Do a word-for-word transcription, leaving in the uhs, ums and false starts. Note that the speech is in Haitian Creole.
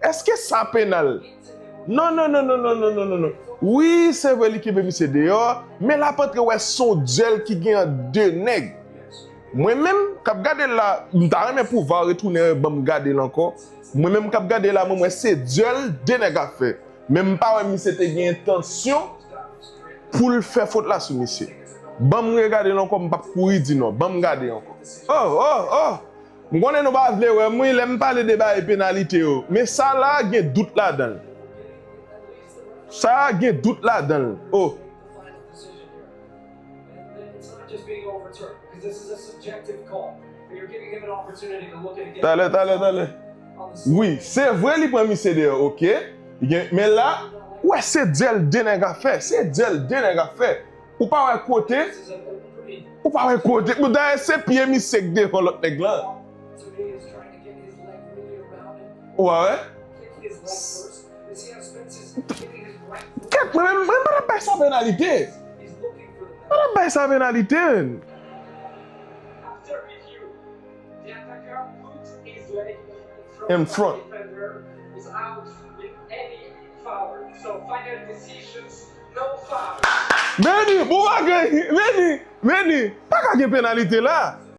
Èske sa penal? Non, non, non, non, non, non, non, non, non. Wi, se vre li kenbe misye deyò, men l ap antre wè se yon dyèl ki gen ant de nèg. Mwen menm, k ap gade l la, m ta renmen pou VAR retounen ban m gade l ankò. Mwen menm k ap gade l la, mwen, mwen, se dyèl de nèg ap fè. Men m pa wè misye te gen entansyon pou l fè fot la sou misye. Ban m regade l ankò, m p ap kouri di non. Ban m gade ankò. Oh, oh, oh! M konnen nou pa vle wè m, wi, lè m pale de bagay penalite yo. Men sa la gen dout ladan l. Sa a gen dout ladan l. Oh. Talè, talè, talè. Wi, se vre li pran misye deyò, oke. Gen, men la, wè, se dyèl de nèg ap fè. Se dyèl de nèg ap fè. Ou pa wè kote? Ou pa wè kote? Bon, dayè, se pye misye k devan lòt nèg lan. Ou pa wè? Kèt, mwen menm, mwen pa t ap bay sa penalite. Mwen pa t ap bay sa penalite, menn. In front. Meni, bon bagay, Meni, Meni, pa ka gen penalite la.